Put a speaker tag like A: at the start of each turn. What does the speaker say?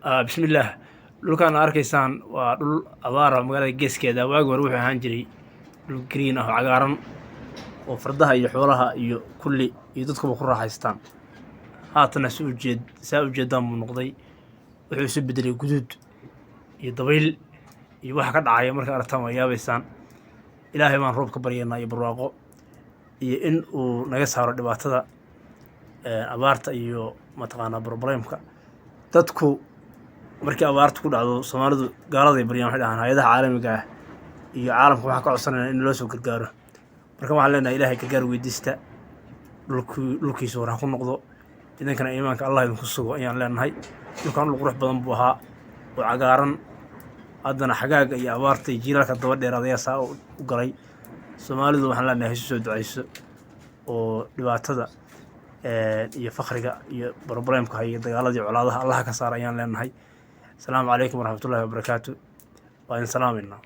A: Bismillaah. Dhulkaan aad arkaysaan waa dhul abaara magaalada geeskeeda. Waagi hore wuxuu ahaan jiray dhul green ah oo cagaaran oo fardaha iyo xoolaha iyo kulli iyo dadkuba ku raaxaystaan. Haatana si ujeed saa ujeedaan buu noqday. Wuxuu isu bedelay guduud iyo dabayl iyo waxa ka dhacaya markaa aragtaan waa yaabaysaan. Ilaahay baan roob ka baryaynaa iyo barwaaqo iyo in uu naga saaro dhibaatada abaarta iyo mataqaanaa problemka. Dadku markii abaartu ku dhacdo, Soomaalidu gaaladay baryaan. Waxay dhahaan hay'adaha caalamiga ah iyo caalamka waxaan ka codsanayna in loo soo gargaaro. Marka waxaan leenahay, Ilaahay gargaar weydiista, dhulkii dhulkiisa war ha ku noqdo, idinkana iimaanka Allah idinku sugo ayaan leenahay. Dhulkan dhul qurux badan buu ahaa oo cagaaran. Haddana xagaaga iyo abaarta iyo jiilaalka daba dheeraad ayaa saa u galay. Soomaalidu waxaan leenahay isu soo ducayso oo dhibaatada iyo faqriga iyo problemka iyo dagaaladii colaadaha Allaha ka saara ayaan leenahay. Asalaamu calaykum waraxmatullaahi wabarakaatu. Waa idin salaamaynaa.